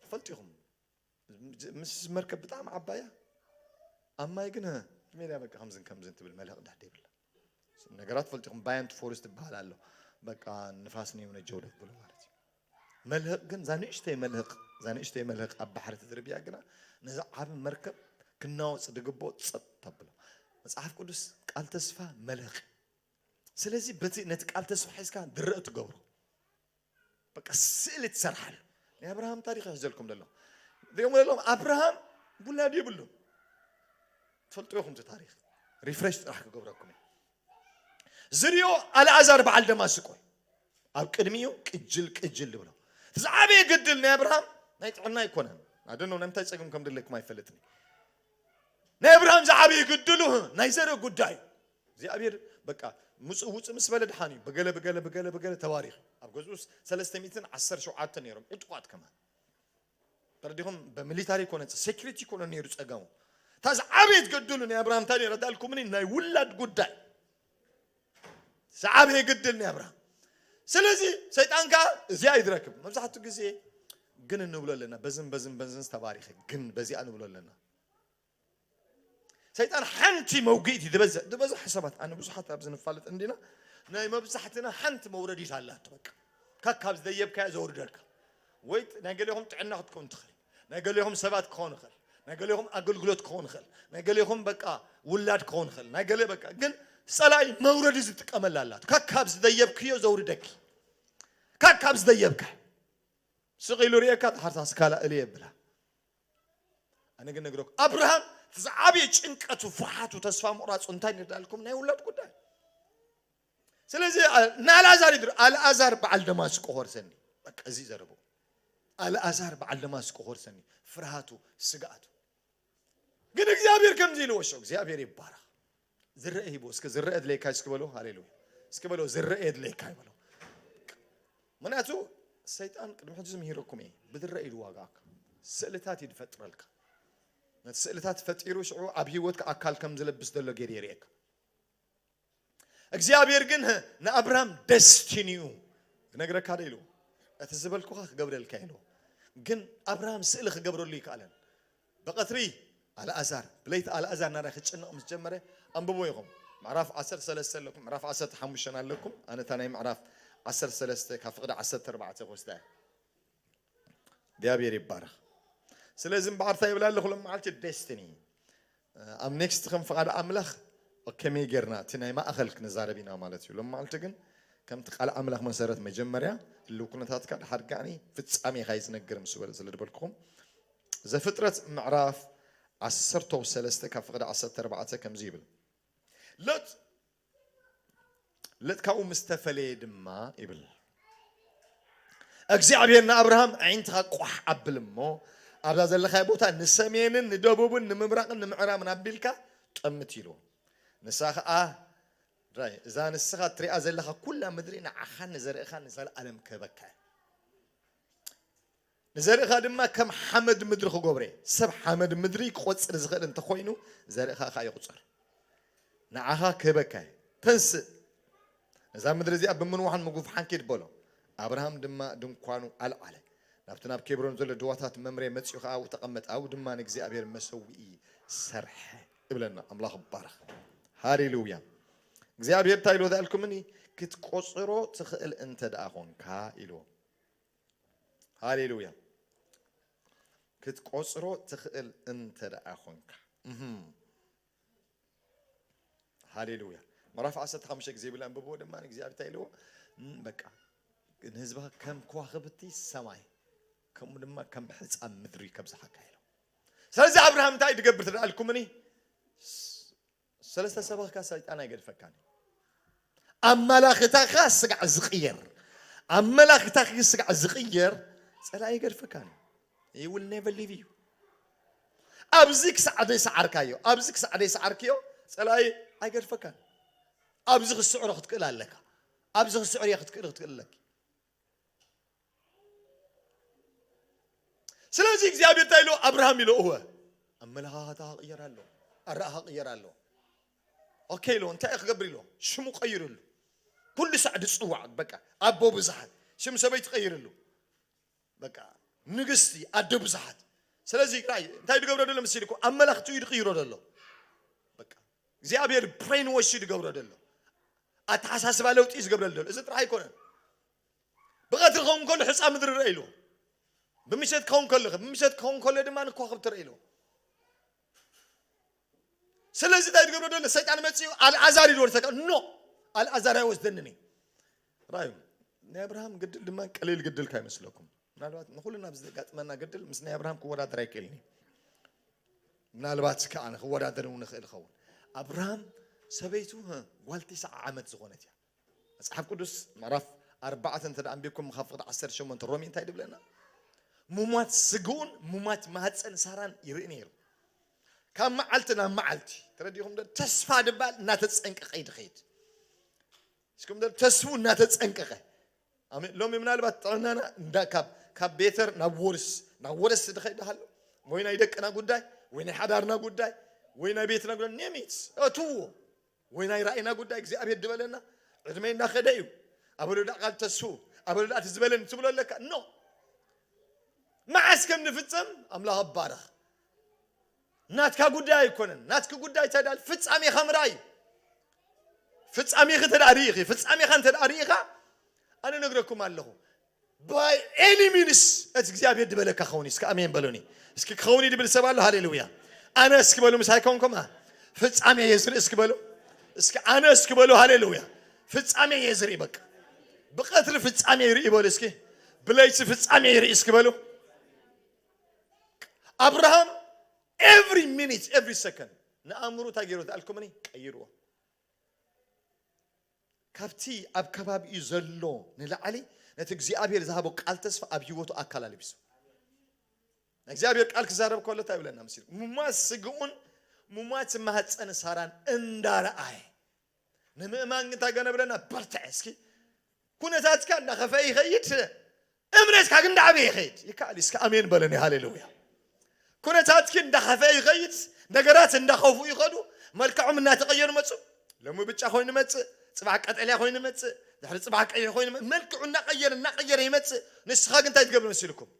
ትፈልጡ ኢኹም። ምስ መርከብ ብጣዕሚ ዓባያ፣ ኣብ ማይ ግን፣ ሜዳ በቃ ከምዝን ከምዝን ትብል፣ መልህቕ እንድሕር ደይብላ። ነገራት ትፈልጡ ኢኹም። ባያንት ፎርስ ትበሃል ኣሎ። በቃ፣ ንፋስ ንየምነ ጀውደ ትብሎ ማለት እዩ። መልህቕ ግን፣ እዛ ንእሽተይ መልህቕ፣ እዛ ንእሽተይ መልህቕ ኣብ ባሕሪ ትድርብያ ግና፣ ነዛ ዓቢ መርከብ ክናወጽ ድግብኦ ጸጥ ተብሎ። መጽሓፍ ቅዱስ ቃል ተስፋ መልህቕ። ስለዚ በቲ፣ ነቲ ቃል ተስፋ ሒዝካ ድረእ ትገብሮ። በቃ ስእሊ ትሰርሓሉ። ናይ ኣብርሃም ታሪኽ ይሕዘልኩም ዘሎ። ሪኦም ዘለኹም ኣብርሃም ውላድ የብሉን። ትፈልጡ ኢኹም እቲ ታሪኽ። ሪፍሬሽ ጥራሕ ክገብረኩም እየ። ዝሪኦ ኣልኣዛር በዓል ደማስቆ እዩ። ኣብ ቅድሚኡ ቅጅል ቅጅል ዝብሎ። እቲ ዝዓበየ ግድል ናይ ኣብርሃም ናይ ጥዕና ኣይኮነን። ኣደኖ ናይ ምንታይ ጸገም ከም ድለኩም ኣይፈልጥን። ናይ ኣብርሃም ዝዓበየ ግድሉ ናይ ዘረ ጉዳይ እዩ። እግዚኣብሔር በቃ፣ ምጽእ ውጽእ ምስ በለ ድሓን እዩ። ብገለ፣ ብገለ፣ ብገለ፣ ብገለ ተባሪኹ። ኣብ ገዝኡስ ሰለስተ ሚእትን ዓሰርተ ሸውዓተን ነይሮም፣ ዕጡቓት ከማን። ተረዲኹም? በሚሊታሪ ኮነ፣ ሴኩሪቲ ኮነ ነይሩ ጸገሙ። እታ ዝዓበየት ገድሉ ናይ ኣብርሃም እንታይ ነይራ? ዳልኩምኒ ናይ ውላድ ጉዳይ። ዝዓበየ ግድል ናይ ኣብርሃም። ስለዚ ሰይጣን ከኣ እዚኣ እዩ ዝረክብ። መብዛሕትኡ ግዜ ግን እንብሎ ኣለና፣ በዝን፣ በዝን፣ በዝን ዝተባሪኸ፣ ግን በዚኣ ንብሎ ኣለና። ሰይጣን ሓንቲ መውግኢት እዩ ዝበዝሕ፣ ዝበዝሕ ሰባት፣ ኣነ ብዙሓት ኣብዚ ንፋለጥ እንዲና፣ ናይ መብዛሕትና ሓንቲ መውረዲት ኣላቶ። በቃ፣ ካብ፣ ካብ ዝደየብካዮ ዘውርደልካ። ወይ ናይ ገሌኹም ጥዕና ክትከውን ትኽእል፣ ናይ ገሌኹም ሰባት ክኸውን ይኽእል፣ ናይ ገሌኹም ኣገልግሎት ክኸውን ይኽእል፣ ናይ ገሌኹም በቃ ውላድ ክኸውን ይኽእል፣ ናይ ገሌ በቃ። ግን ጸላኢ መውረዲ ዝጥቀመላ ኣላቶ። ካብ፣ ካብ ዝደየብክዮ ዘውርደኪ። ካብ፣ ካብ ዝደየብካ። ስቕ ኢሉ ርእየካ፣ ድሓር ታስካላ እልየ ብላ። ኣነ ግን ነግረኩም፣ ኣብርሃም እቲ ዝዓበየ ጭንቀቱ፣ ፍርሓቱ፣ ተስፋ ምቑራጹ እንታይ ነዳልኩም? ናይ ውላድ ጉዳይ። ስለዚ፣ ኣ-፣ ንኣልኣዛር ይድር-፣ ኣልኣዛር በዓል ደማስቆ ኾርሰኒ። በቃ፣ እዚ ዘረቡ። ኣልኣዛር በዓል ደማስቆ ኾርሰኒ። ፍርሃቱ፣ ስግኣቱ። ግን እግዚኣብሔር ከምዚ ኢልዎ፣ ሸው እግዚኣብሔር ይባረኽ። ዝረአ ሂቡ። እስኪ ዝረአ ድሌካ እስኪ በሎ። ሃሌሉያ። እስኪ በሎ፣ ዝረአ ድሌካ ይበሎ። ምክንያቱ ሰይጣን ቅድሚ ሕጂ ዝምሂረኩም እየ። ብዝረአ ኢሉ ዋጋኣካ። ስእልታት እዩ ዝፈጥረልካ። ነቲ ስእልታት ፈጢሩ ሽዑ ኣብ ህይወትካ ኣካል ከም ዝለብስ ዘሎ ገይሩ የርእየካ። እግዚኣብሔር ግን ንኣብርሃም ደስቲኒኡ ክነግረካ ዶ ኢሉ፣ እቲ ዝበልኩኻ ክገብረልካ ኢሉ። ግን ኣብርሃም ስእሊ ክገብረሉ ይከኣለን። ብቐትሪ ኣልኣዛር፣ ብለይቲ ኣልኣዛር ናራይ ክጭነቕ ምስ ጀመረ፣ ኣንብቦ ኢኹም። ምዕራፍ ዓሰርተ ሰለስተ ኣለኩም፣ ምዕራፍ ዓሰርተ ሓሙሽተ ኣለኩም። ኣነ እታ ናይ ምዕራፍ ዓሰርተ ሰለስተ ካብ ፍቕዲ ዓሰርተ ኣርባዕተ ክወስዳ እየ። እግዚኣብሔር ይባረኽ። ስለዚ እምበኣር እንታይ ይብል ኣለኹ ሎም መዓልቲ ደስቲኒ ኣብ ኔክስት ከም ፍቓድ ኣምላኽ ከመይ ጌርና እቲ ናይ ማእኸል ክንዛረብ ኢና ማለት እዩ። ሎም መዓልቲ ግን ከምቲ ቃል ኣምላኽ መሰረት መጀመርያ ህልው ኩነታትካ ድሓር ጋኒ ፍጻሜኻ እዩ ዝነግር ምስ በለ ስለ ዝበልኩኹም ዘፍጥረት ምዕራፍ ዓሰርተ ሰለስተ ካብ ፍቕዲ ዓሰርተ ኣርባዕተ ከምዚ ይብል። ሎጥ ሎጥ ካብኡ ምስ ተፈለየ ድማ ይብል እግዚኣብሔር ንኣብርሃም ኣዒንትኻ ቋሕ ኣብል እሞ ኣብዛ ዘለኻዮ ቦታ ንሰሜንን ንደቡብን ንምብራቕን ንምዕራብን ኣቢልካ ጠምት ኢልዎ። ንሳ ኸኣ ራይ እዛ ንስኻ ትሪኣ ዘለኻ ኩላ ምድሪ ንዓኻን ንዘርእኻን ንዘለኣለም ክህበካ እየ። ንዘርእኻ ድማ ከም ሓመድ ምድሪ ክገብሮ እየ። ሰብ ሓመድ ምድሪ ክቆጽር ዝኽእል እንተኾይኑ ዘርእኻ ኸኣ ይቑጸር። ንዓኻ ክህበካ እየ። ተንስእ፣ ነዛ ምድሪ እዚኣ ብምንዋሕን ምጉፍሓን ኪድ በሎ። ኣብርሃም ድማ ድንኳኑ ኣልዓለ። ናብቲ ናብ ኬብሮን ዘሎ ድዋታት መምሬ መጺኡ ኸኣ ኣብኡ ተቐመጠ። ኣብኡ ድማ ንእግዚኣብሔር መሰውኢ ሰርሐ። ይብለና ኣምላኽ ይባረኽ። ሃሌሉያ። እግዚኣብሔር እንታይ ኢልዎ ዝኣልኩምኒ ክትቆጽሮ ትኽእል እንተ ደኣ ኾንካ ኢልዎ። ሃሌሉያ። ክትቆጽሮ ትኽእል እንተ ደኣ ኾንካ። እህም። ሃሌሉያ። ምዕራፍ ዓሰርተ ሓሙሽተ ግዜ ብላ ኣንብብዎ ድማ እግዚኣብሔር እንታይ ኢልዎ? እም፣ በቃ ንህዝብኻ ከም ከዋኽብቲ ሰማይ ከምኡ ድማ ከም ሕፃ ምድሪ ከብዝሓካ ኢሎ። ስለዚ ኣብርሃም እንታይ ድገብር ትደኣልኩምኒ? ሰለስተ ሰበኽካ ሰይጣን ኣይገድፈካን። ኣመላኽታኻ ስጋዕ ዝቕየር፣ ኣመላኽታኺ ስጋዕ ዝቕየር ጸላኢ ኣይገድፈካን። He will never leave you። ኣብዚ ክሳዕ ደይ ሰዓርካዮ፣ ኣብዚ ክሳዕ ደይ ሰዓርክዮ ጸላኢ ኣይገድፈካን። ኣብዚ ክስዕሮ ክትክእል ኣለካ። ኣብዚ ክስዕርዮ ክትክእል ክትክእል ኣለኪ። ስለዚ እግዚኣብሔር እንታይ ኢሎ ኣብርሃም ኢሎ እወ ኣመለኻኽታ ክቕየር ኣሎ ኣረኣኻ ክቕየር ኣሎ። ኦኬ ኢሎ እንታይ ክገብር ኢሎ ሽሙ ቀይርሉ። ኩሉ ሳዕ ድፅዋዕ በቃ ኣቦ ብዙሓት ሽም ሰበይቲ ቀይርሉ። በቃ ንግስቲ ኣደ ብዙሓት። ስለዚ ራይ እንታይ ድገብሮ ደሎ መሲልኩ ኣመላኽቱ እዩ ድቕይሮ ደሎ። በቃ እግዚኣብሔር ብሬን ወሽ ድገብሮ ደሎ ኣተሓሳስባ ለውጢ እዩ ዝገብረሉ ደሎ። እዚ ጥራሕ ኣይኮነን። ብቐትሪ ክኸውን ከሎ ሕፃ ምድሪ ረአ ኢልዎ። ብምሸት ክኸውን ከሎ ብምሸት ክኸውን ከሎ ድማ ንኮኸብ ትረአ ኢልዎ። ስለዚ እንታይ ትገብሮ ደለ ሰይጣን መፅኡ ኣልኣዛር ይድወርሰካ ኖ ኣልኣዛር ኣይወስደንን እዩ። ራዩ ናይ ኣብርሃም ግድል ድማ ቀሊል ግድል ካይመስለኩም። ምናልባት ንኩልና ብዘጋጥመና ግድል ምስ ናይ ኣብርሃም ክወዳደር ኣይክእልን እዩ። ምናልባት ከዓ ንክወዳደር እውን ንኽእል ይኸውን። ኣብርሃም ሰበይቱ ጓል ትስዓ ዓመት ዝኾነት እያ። መጽሓፍ ቅዱስ ምዕራፍ ኣርባዕተ እንተ ደኣ ኣንቢብኩም ካብ ፍቕዲ ዓሰርተ ሸሞንተ ሮሜ እንታይ ድብለና? ሙማት ስግኡን ሙማት ማህፀን ሳራን ይርኢ ነይሩ። ካብ መዓልቲ ናብ መዓልቲ ተረዲኹም ዶ? ተስፋ ድባል እናተፀንቀቐ እዩ ድኸይድ። እስኩም ዶ ተስፉ እናተፀንቀቐ ኣሜን። ሎሚ ምናልባት ጥዕናና እንዳ ካብ ካብ ቤተር ናብ ወርስ ናብ ወረስ ድኸይድ ሃሎ ወይ ናይ ደቅና ጉዳይ ወይ ናይ ሓዳርና ጉዳይ ወይ ናይ ቤትና ጉዳይ ኔሚት እትዎ ወይ ናይ ራእይና ጉዳይ እግዚኣብሔር ዝበለና ዕድመይ እናኸደ እዩ። ኣበሉ ዳኣ ቃል ተስፉ ኣበሉ ዳኣ ትዝበለኒ ትብሎ ኣለካ ኖ መዓስ ከም ንፍጸም ኣምላኽ ኣባረኽ። ናትካ ጉዳይ ኣይኮነን። ናትኪ ጉዳይ እንታይ ዳል ፍጻሜኻ ምርኣይ እዩ። ፍጻሜኺ እንተ ደኣ ርኢኺ ፍጻሜኻ እንተ ደኣ ርኢኻ ኣነ ነግረኩም ኣለኹ by any means እቲ እግዚኣብሔር ዝበለካ ክኸውን እዩ። እስኪ ኣሜን በሉኒ። እስኪ ክኸውን እዩ ድብል ሰብ ኣሎ? ሃሌሉያ። ኣነ እስኪ በሉ ምሳይ ከውን ከምኣ ፍጻሜ እየ ዝርኢ እስኪ በሉ። እስኪ ኣነ እስኪ በሉ ሃሌሉያ። ፍጻሜ እየ ዝርኢ በቃ ብቐትሪ ፍጻሜ ይርኢ በሉ እስኪ ብለይቲ ፍጻሜ ይርኢ እስኪ በሉ። ኣብርሃም every minute every second ንኣእምሩ እንታይ ገይሩ ተኣልኩምኒ ቀይርዎ። ካብቲ ኣብ ከባቢኡ ዘሎ ንላዕሊ ነቲ እግዚኣብሔር ዝሃቦ ቃል ተስፋ ኣብ ህይወቱ ኣካል ኣለቢሱ። እግዚኣብሔር ቃል ክዛረብ ከሎ እንታይ ይብለና መሲሉ? ሙማት ስግኡን ሙማት ማህፀን ሳራን እንዳረኣየ ንምእማን ግን እንታይ ገነብረና? በርትዐ እስኪ። ኩነታትካ እንዳኸፈ ይኸይድ፣ እምነትካ ግን እንዳዓበየ ይኸይድ። ይከኣል እስኪ ኣሜን በለኒ። ሃሌሉያ። ኩነታትኪ እንዳኸፈ ይኸይድ፣ ነገራት እንዳኸፉ ይኸዱ፣ መልክዖም እናተቐየሩ መጹ። ሎሚ ብጫ ኮይኑ መጽእ፣ ጽባሕ ቀጠልያ ኮይኑ መጽእ፣ ድሕሪ ጽባሕ ቀይሕ ኮይኑ መ-፣ መልክዑ እናቐየረ እናቐየረ ይመጽእ። ንስኻ ግን እንታይ ትገብር መሲልኩም?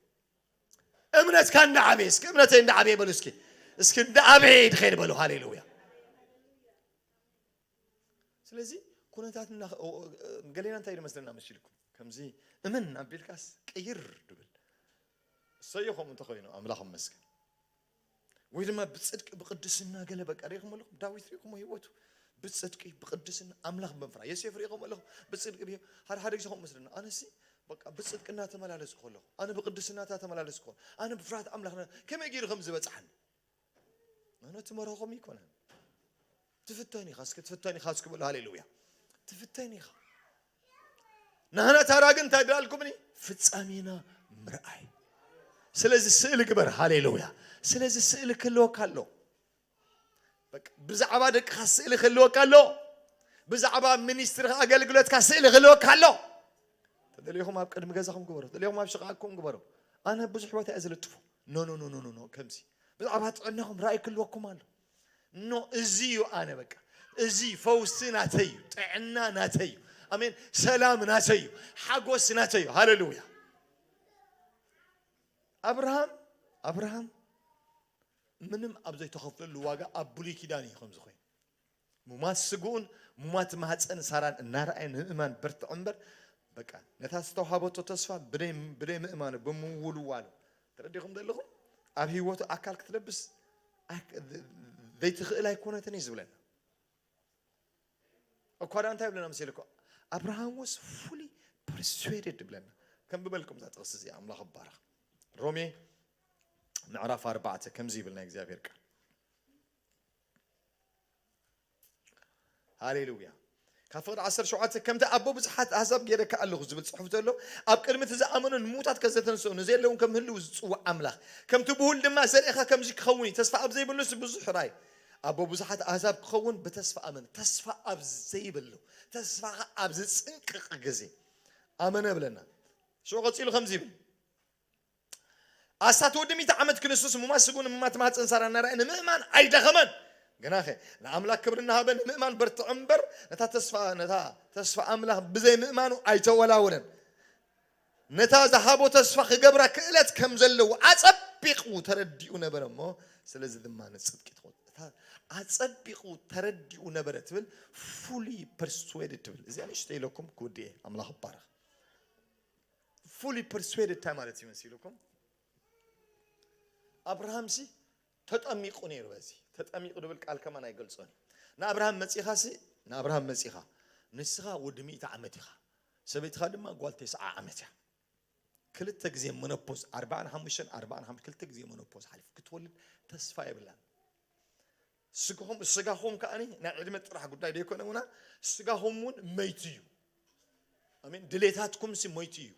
እምነትካ እንዳዓበየ፣ እስኪ እምነተይ እንዳዓበየ በሉ እስኪ። እስኪ እንዳዓበየ ይድኸድ በሉ። ሃሌሉያ። ስለዚ ኩነታት እና-፣ ኦ-፣ ኦ-፣ ገሌና እንታይ ይመስለና መሲልኩም? ከምዚ እመን ኣቢልካስ ቅይር ድብል። እሰዮ ከምኡ እንተኾይኑ ኣምላኽ ይመስገን። ወይ ድማ ብጽድቂ ብቅድስና ገለ በቃ ሪኢኹም ኣለኹም። ዳዊት ሪኢኹም ህይወቱ ብጽድቂ ብቅድስና ኣምላኽ ብምፍራህ። ዮሴፍ ሪኢኹም ኣለኹም ብጽድቂ ብሂ-፣ ሓደ ሓደ ግዜ ከምኡ መስለና። ኣነሲ በቃ ብጽድቂ እናተመላለስኩ ከለኹ፣ ኣነ ብቅድስና እናተመላለስኩ ከለኹ፣ ኣነ ብፍርሃት ኣምላኽ ና-፣ ከመይ ገይሩ ከም ዝበጽሓኒ? ኣነ ትመርሆኹም ይኮነን። ትፍተን ኢኻ፣ እስኪ ትፍተን ኢኻ፣ እስኪ በሉ ሃሌሉያ። ትፍተን ኢኻ። ናህና ታራ ግን እንታይ ዳልኩምኒ? ፍጻሜና ምርኣይ። ስለዚ ስእሊ ግበር፣ ሃሌሉያ። ስለዚ ስእሊ ክህልወካ ኣሎ። በቃ ብዛዕባ ደቅኻ ስእሊ ክህልወካ ኣሎ። ብዛዕባ ሚኒስትሪ ኣገልግሎትካ ስእሊ ክህልወካ ኣሎ። ተደሊኹም ኣብ ቅድሚ ገዛኹም ግበሩ፣ ተደሊኹም ኣብ ሽቓቕኩም ግበሩ። ኣነ ብዙሕ ቦታ እየ ዝልጥፎ። ኖ፣ ኖ፣ ኖ፣ ኖ፣ ኖ፣ ኖ፣ ከምዚ ብዛዕባ ጥዕናኹም ራእይ ክህልወኩም ኣሎ። ኖ፣ እዚ እዩ ኣነ በቃ። እዚ ፈውሲ ናተይ እዩ፣ ጥዕና ናተይ እዩ። ኣሜን። ሰላም ናተይ እዩ፣ ሓጎስ ናተይ እዩ። ሃሌሉያ። ኣብርሃም፣ ኣብርሃም ምንም ኣብ ዘይተኸፍለሉ ዋጋ ኣብ ብሉይ ኪዳን እዩ ከምዚ ኮይኑ። ሙማት ስግኡን ሙማት ማህፀን ሳራን እናረኣየ ንምእማን በርትዖ እምበር፣ በቃ ነታ ዝተውሃበቶ ተስፋ ብደይ፣ ብደይ ምእማኑ ብምውልዋሉ። ተረዲኹም ዘለኹም? ኣብ ህይወቱ ኣካል ክትለብስ ኣይ-፣ ዘይትኽእል ኣይኮነትን እዩ ዝብለና። እኳ ደኣ እንታይ ይብለና መሲልኩ? ኣብርሃም was fully persuaded ይብለና። ከም ብበልኩም እዛ ጥቕሲ እዚኣ ኣምላኽ ይባረኽ። ሮሜ ምዕራፍ ኣርባዕተ ከምዚ ይብል ናይ እግዚኣብሔር ቃል። ሃሌሉያ። ካብ ፍቕዲ ዓሰርተ ሸውዓተ፣ "ከምቲ ኣቦ ብዙሓት ኣህዛብ ገይረካ ኣለኹ" ዝብል ጽሑፍ ዘሎ፣ ኣብ ቅድሚ እቲ ዝኣመኑ ንምዉታት ከዘተንስኡ፣ ንዘየለውን ከምህልው ዝጽውዕ ኣምላኽ፣ ከምቲ ብሁል ድማ ዘርእኻ ከምዚ ክኸውን እዩ። ተስፋ ኣብ ዘይብሉስ ብዙሕ ራእይ። ኣቦ ብዙሓት ኣህዛብ ክኸውን ብተስፋ ኣመን። ተስፋ ኣብ ዘይብሉ፣ ተስፋኻ ኣብ ዝጽንቅቕ ግዜ ኣመነ ብለና። ሽዑ ቀጺሉ ከምዚ ይብል፣ ኣስታት ወዲ ሚእቲ ዓመት ክንስስ ሙማት ስጉን ሙማት ማህፀን ሳራ እናረኣየ ንምእማን ኣይደኸመን። ግናኸ ንኣምላክ ክብሪ እናሃበ ንምእማን በርትዖ እምበር፣ ነታ ተስፋ፣ ነታ ተስፋ ኣምላኽ ብዘይ ምእማኑ ኣይተወላወለን። ነታ ዝሃቦ ተስፋ ክገብራ ክእለት ከም ዘለዎ ኣጸቢቑ ተረዲኡ ነበረ እሞ፣ ስለዚ ድማ ንጽድቂ ትኾን። እታ ኣጸቢቑ ተረዲኡ ነበረ ትብል፣ fully persuaded ትብል። እዚኣ ንእሽተይ ኢለኩም ክውድእ እየ። ኣምላኽ ይባረኽ። Fully persuaded እንታይ ማለት እዩ መሲልኩም? ኣብርሃምሲ ተጠሚቑ ነይሩ። በዚ ተጠሚቑ ድብል ቃል ከማን ኣይገልጾን እዩ። ንኣብርሃም መጺኻሲ፣ ንኣብርሃም መጺኻ፣ ንስኻ ወዲ ሚእቲ ዓመት ኢኻ፣ ሰበይትኻ ድማ ጓል ተስዓ ዓመት እያ። ክልተ ግዜ መኖፖዝ፣ ኣርባዓን ሓሙሽተን፣ ኣርባዓን ሓሙሽተን፣ ክልተ ግዜ መኖፖዝ ሓሊፉ ክትወልድ ተስፋ የብላን። ስጋኹም፣ ስጋኹም ከኣኒ ናይ ዕድመ ጥራሕ ጉዳይ ደይኮነ ውና፣ ስጋኹም እውን መይቱ እዩ። ኣሜን። ድሌታትኩም ሲ ሞይቱ እዩ።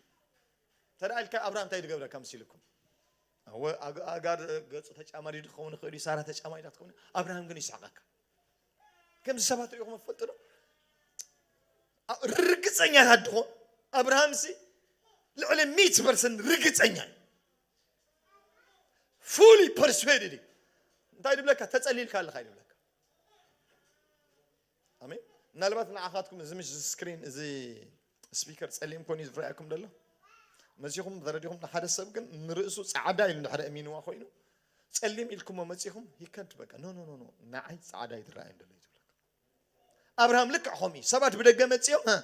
ተደኣ ኢልካ ኣብርሃም እንታይ ዝገብረካ መሲልኩም? ኣወ፣ ኣግ-፣ ኣጋር ገጹ ተጫማዲዱ ክኸውን ይኽእል እዩ፣ ሳራ ተጫማዲዳ ትኸውን። ኣብርሃም ግን ይስሕቀካ። ከምዚ ሰባት ርኢኹም ትፈልጡ ዶ? ኣ-፣ ርግጸኛታት ድኾን ኣብርሃም ሲ ልዕሊ ሚእቲ ፐርሰንት ርግጸኛ እዩ። Fully persuaded እዩ። እንታይ ድብለካ? ተጸሊልካ ኣለኻ እዩ ድብለካ። ኣሜን። ምናልባት ንዓኻትኩም እዚ ምሽ ስክሪን፣ እዚ ስፒከር ጸሊም ኮይኑ ዝረኣየኩም ደሎ መሲኹም ተረዲኹም፣ ንሓደ ሰብ ግን ንርእሱ ጻዕዳ ኢሉ እንድሕር እሚንዋ ኮይኑ፣ ጸሊም ኢልኩሞ መጺኹም፣ he can't በቃ፣ ኖ፣ ኖ፣ ኖ፣ ኖ፣ ንዓይ ጻዕዳ እዩ ዝረኣየኒ ደሎ እዩ ዝብለካ። ኣብርሃም ልክዕ ከምኡ እዩ። ሰባት ብደገ መጺኦም፣ እ፣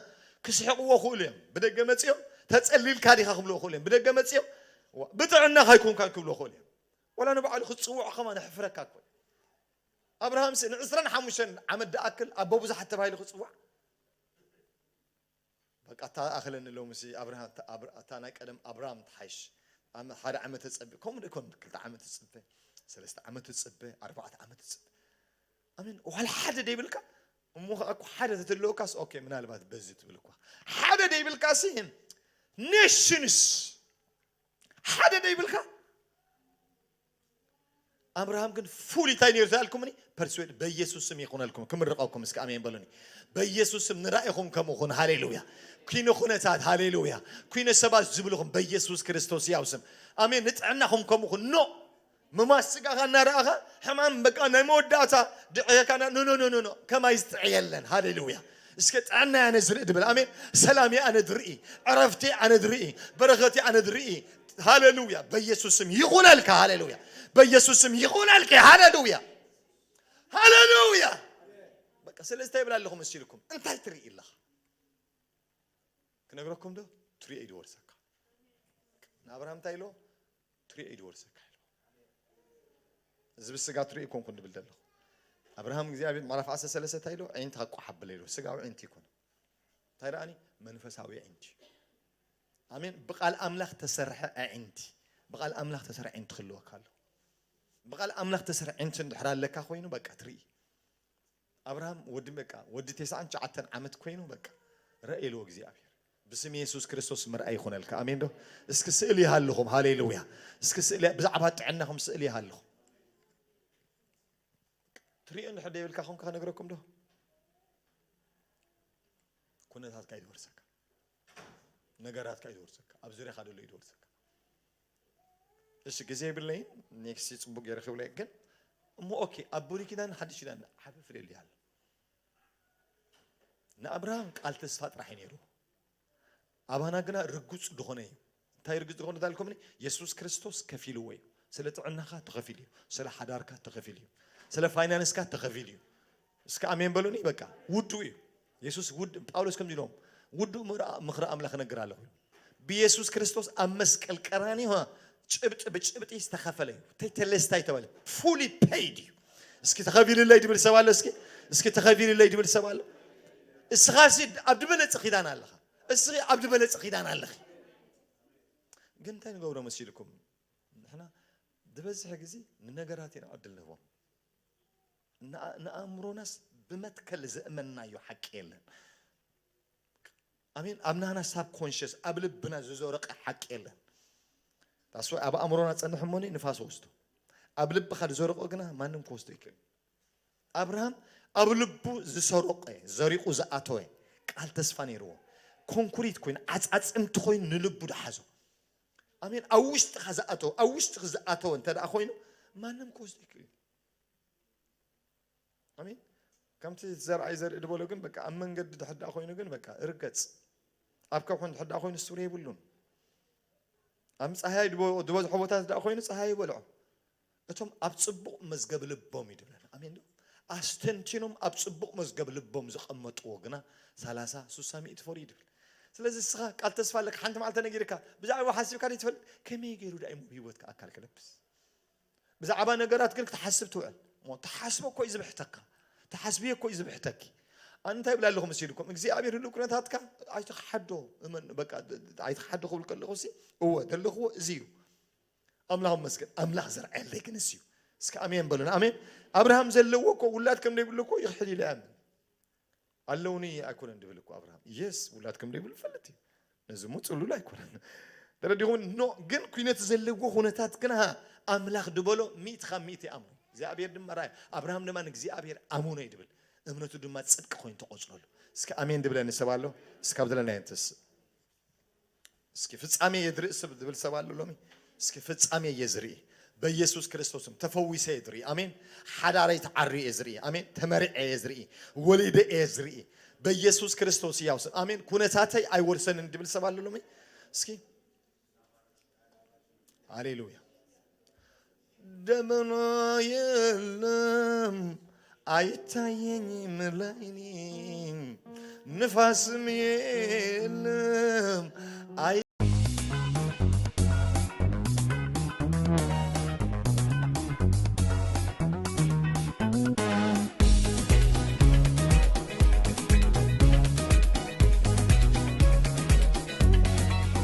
ክስሕቕዎ ክእሉ እዮም። ብደገ መጺኦም፣ "ተጸሊልካ ዲኻ?" ክብልዎ ክእሉ እዮም። ብደገ መጺኦም፣ "ዋ፣ ብጥዕናኻ ኣይኮንካን?" ክብልዎ ክእሉ እዮም። ወላ ንባዕሉ ክትጽውዖ ከማን የሕፍረካ እኮ እዩ። ኣብርሃምሲ ንዕስራን ሓሙሽተን ዓመት ድኣክል ኣቦ ብዙሓት ተባሂሉ ክጽዋዕ? በቃ፣ እታ ኣኸለኒ ሎምሲ ኣብርሃም፣ እታ ኣብር-፣ እታ ናይ ቀደም ኣብርሃም ትሓይሽ። ኣመ-፣ ሓደ ዓመት ተጸቢ-፣ ከምኡ ዶ ይኮን? ክልተ ዓመት ትጽበ፣ ሰለስተ ዓመት ትጽበ፣ ኣርባዕተ ዓመት ትጽበ። ኣሜን። ዋላ ሓደ ደይብልካ፣ እሞ ኸኣ እኮ ሓደ ተትህልወካስ፣ ኦኬ፣ ምናልባት በዚ ትብል እኳ። ሓደ ደይብልካሲ፣ ኔሽንስ፣ ሓደ ደይብልካ። ኣብርሃም ግን ፉል እንታይ ነይሩ ተባልኩምኒ? ፐርስዌድ፣ በኢየሱስ ስም ይኹነልኩም። ክምርቐኩም እስኪ ኣሜን በሉኒ። በኢየሱስ ስም ንራኢኹም ከምኡ ኹን። ሃሌሉያ። ኩነ ኩነታት፣ ሃሌሉያ። ኩነ ሰባት ዝብልኹም በኢየሱስ ክርስቶስ ያው ስም። ኣሜን። ንጥዕናኹም ከምኡ ኹን። ኖ። ምማስ ስጋኻ እናረኣኻ ሕማም በቃ ናይ መወዳእታ ድዕየካ ና- ኖ ኖ ኖ ኖ ኖ ከማይ ዝጥዕየለን። ሃሌሉያ። እስከ ጥዕና ኣነ ዝርኢ ድብል ኣሜን። ሰላም ኣነ ዝርኢ፣ ዕረፍቲ ኣነ ዝርኢ፣ በረኸቲ ኣነ ዝርኢ። ሃሌሉያ። በኢየሱስ ስም ይኹነልካ። ሃሌሉያ። በኢየሱስ ስም ይኹነልካ። ሃሌሉያ። ሃሌሉያ። በቃ ስለዚ እንታይ ይብል ኣለኹ መሲልኩም እንታይ ትርኢ ኣለኻ? ክነግረኩም ዶ? ትሪኦ እዩ ዝወርሰካ። ንኣብርሃም እንታይ ኢሎ? ትሪኦ እዩ ዝወርሰካ ኢሎ። እዚ ብስጋ ትሪኦ ኣይኮንኩን ድብል ዘለኹ። ኣብርሃም እግዚኣብሔር ምዕራፍ ዓሰርተ ሰለስተ እንታይ ኢሎ? ኣዒንትኻ ቋሕ ኣብለ ኢሎ። ስጋዊ ኣዒንቲ ይኮነ። እንታይ ደኣኒ? መንፈሳዊ ኣዒንቲ። ኣሜን። ብቃል ኣምላኽ ተሰርሐ ኣዒንቲ። ብቃል ኣምላኽ ተሰርሐ ኣዒንቲ ክህልወካ ኣሎ። ብቃል ኣምላኽ ተሰርሐ ኣዒንቲ እንድሕር ኣለካ ኮይኑ በቃ ትርኢ። ኣብርሃም ወዲ በቃ ወዲ ተስዓን ትሽዓተን ዓመት ኮይኑ በቃ ረእ ኢልዎ እግዚኣብሔር። ብስም የሱስ ክርስቶስ ምርኣይ ይኹነልካ። ኣሜን ዶ? እስኪ ስእሊ ይሃልኹም። ሃሌሉያ። እስኪ ስእሊ ብዛዕባ ጥዕናኹም ስእሊ ይሃልኹም። ትሪኦ እንድሕር ደይብልካ ኹንካ ክነግረኩም ዶ? ኩነታትካ ይድወርሰካ። ነገራትካ ይድወርሰካ። ኣብ ዙርያኻ ደሎ ይድወርሰካ። እሺ ግዜ የብለይን። ኔክስት ጽቡቅ ገይረ ክብለ ግን እሞ ኦኬ ኣብ ብሉይ ኪዳን ሓድሽ ኪዳን ዓቢ ፍልልይ ኣሎ። ንኣብርሃም ቃል ተስፋ ጥራሕ እዩ ነይሩ። ኣባና ግና ርጉጽ ዝኾነ እዩ። እንታይ ርጉጽ ዝኾነ ዳልኩም የሱስ ክርስቶስ ከፊልዎ እዩ። ስለ ጥዕናኻ ተኸፊሉ እዩ። ስለ ሓዳርካ ተኸፊሉ እዩ። ስለ ፋይናንስካ ተኸፊሉ እዩ። እስከ ኣሜን በሉኒ። በቃ ውዱ እዩ። የሱስ ውድ ጳውሎስ ከምዚ ኢሎም ውዱ ምኽሪ ኣምላኽ እነግር ኣለኹ። ብየሱስ ክርስቶስ ኣብ መስቀል ቀራንዮ ጭብጢ ብጭብጢ ዝተኸፈለ እዩ። ቴቴሌስታይ ተባለ። ፉሊ ፔይድ እዩ። እስኪ ተኸፊልለይ ድብል ሰብ ኣሎ? እስኪ እስኪ ተኸፊልለይ ድብል ሰብ ኣሎ? እስኻ ሲ ኣብ ዝበለጸ ኪዳን ኣለኻ። እስኺ ኣብ ዝበለጸ ኪዳን ኣለኺ። ግን እንታይ ንገብሮ መሲልኩም? ንሕና ዝበዝሐ ግዜ ንነገራት ኢና ዕድል ንህቦም። ንኣ- ንኣእምሮናስ ብመትከል ዘእመናዮ ሓቂ የለን። ኣሜን። ኣብ ናና ሳብ ኮንሽስ ኣብ ልብና ዝዞረቀ ሓቂ የለን። ታስወ ኣብ ኣእምሮና ጸንሕ እሞኒ ንፋስ ወስዶ ኣብ ልብኻ ዝዞረቆ ግና ማንም ክወስዶ ይክእል። ኣብርሃም ኣብ ልቡ ዝሰረቀ ዘሪቁ ዝኣተወ ቃል ተስፋ ነይርዎ። ኮንክሪት ኮይኑ ዓጻጽምቲ ኮይኑ ንልቡ ድሓዞ። ኣሜን። ኣብ ውሽጥኻ ዝኣተወ ኣብ ውሽጥኻ ዝኣተወ እንተ ደኣ ኮይኑ ማንም ክወስዶ ይክእል። ኣሜን። ከምቲ ዘርኣይ ዘርኢ ዝበሎ ግን በቃ ኣብ መንገዲ ድሕዳ ኮይኑ ግን በቃ እርገጽ። ኣብ ከውሒ ድሕዳ ኮይኑ ስውር የብሉን። ኣብ ጸሃይ ድበ- ዝበዝሖ ቦታት ደኣ ኮይኑ ጸሃይ ይበልዖ። እቶም ኣብ ጽቡቕ መዝገብ ልቦም እዩ ድብለና። ኣሜን ዶ? ኣስተንቲኖም ኣብ ጽቡቕ መዝገብ ልቦም ዝቐመጥዎ ግና ሰላሳ፣ ስሳ፣ ሚእቲ ፎር እዩ ድብል። ስለዚ እስኻ ቃል ተስፋ ኣለካ። ሓንቲ መዓልቲ ነጊርካ ብዛዕባ ሓሲብካ ዘይትፈልጥ ከመይ ገይሩ ዳእሞ ህይወትካ ኣካል ክለብስ? ብዛዕባ ነገራት ግን ክትሓስብ ትውዕል። እሞ ትሓስቦ እኮ እዩ ዝብሕተካ። ትሓስብዮ እኮ እዩ ዝብሕተኪ። ኣነ እንታይ ይብል ኣለኹ መሲልኩም? እግዚኣብሔር ህሉው ኩነታትካ ኣይትኽሓዶ። እመን፣ በቃ፣ ኣይትኽሓዶ ክብል ከለኹ ሲ፣ እወ፣ ዘለኽዎ እዚ እዩ። ኣምላኽ መስገን። ኣምላኽ ዘርዓየለይ ግን እዚ እዩ። እስኪ ኣሜን በሉን። ኣሜን። ኣብርሃም ዘለዎ እኮ ውላድ ከም ዘይብሉ እኮ ይኽሕድ ኢለ ያምን። ኣለውኒ ኣይኮነን ድብል እኮ ኣብርሃም። የስ፣ ውላድ ከም ዘይብሉ ይፈልጥ እዩ። ነዚ እሞ ጽሉል ኣይኮነን። ተረዲኹም? ኖ፣ ግን ኩነት ዘለዎ ኩነታት ግና ኣምላኽ ድበሎ ሚእቲ ካብ ሚእቲ ይኣምኑ። እግዚኣብሔር ድማ ራእየ። ኣብርሃም ድማ ንእግዚኣብሔር ኣሙነ እዩ ድብል። እምነቱ ድማ ጽድቂ ኮይኑ ተቆጽረሉ። እስኪ ኣሜን ድብለኒ ሰብ ኣሎ? እስካብ ዘለና የንትስ። እስኪ ፍጻሜ የዝርኢ ሰብ ድብል ሰብ ኣሎ ሎሚ? እስኪ ፍጻሜ የዝርኢ። በኢየሱስ ክርስቶስም ተፈዊሰ የዝርኢ። ኣሜን። ሓዳረይ ተዓርዩ የዝርኢ። ኣሜን። ተመርዐ የዝርኢ። ወሊደ የዝርኢ። በኢየሱስ ክርስቶስ ያው ስም። ኣሜን። ኩነታተይ ኣይወርሰንን ድብል ሰብ ኣሎ ሎሚ? እስኪ ሃሌሉያ። ደመና የለም አይታየኝም ላይኔ ንፋስም የለም